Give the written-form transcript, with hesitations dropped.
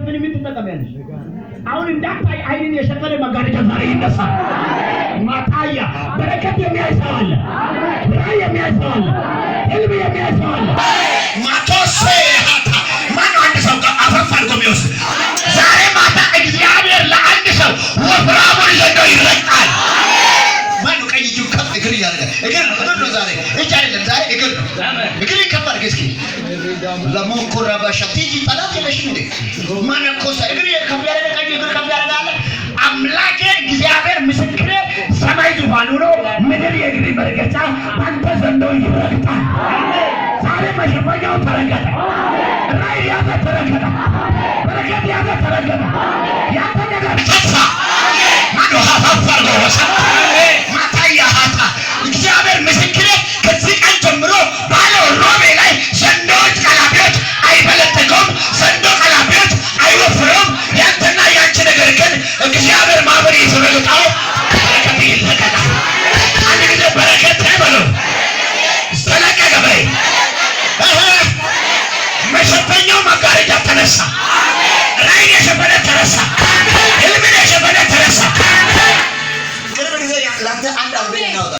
ስትሸፍን ምን ትጠቀሚያለሽ? አሁን እንዳታይ አይንን የሸፈነ መጋረጃ ዛሬ ይነሳል። ማታያ በረከት የሚያይ ሰው አለ። ራእይ የሚያይ ሰው አለ። ህልም የሚያይ ሰው አለ። ማቶሴ ሀታ። ማነው አንድ ሰው አፈፍ አድርጎ የሚወስድ? ዛሬ ማታ እግዚአብሔር ለአንድ ሰው ወፍራሙን ዘንዶ ይረግጣል። ማነው ቀኝ እጁን ከፍ እግር እያደረገ? እግር ነው፣ እግር ነው፣ ዛሬ እጅ አይደለም፣ ዛሬ እግር ነው። እግር ከፍ አድርገህ እስኪ። ለሞኮራ ባሻ ቲጂ ጠላት የለሽም እንዴ? ማነኮሳ እግር ከፍ ያደረገ፣ ቀኝ እግር ከፍ ያደረገ አለ። አምላኬ እግዚአብሔር ምስክሬ፣ ሰማይ ዙፋኑ ነው፣ ምድር የእግር መረገጫ። አንተ ዘንዶ ይረግጣል። ዛሬ መሸፈኛው ተረገጠ። ራእይ ያዘ ተረገጠ። በረከት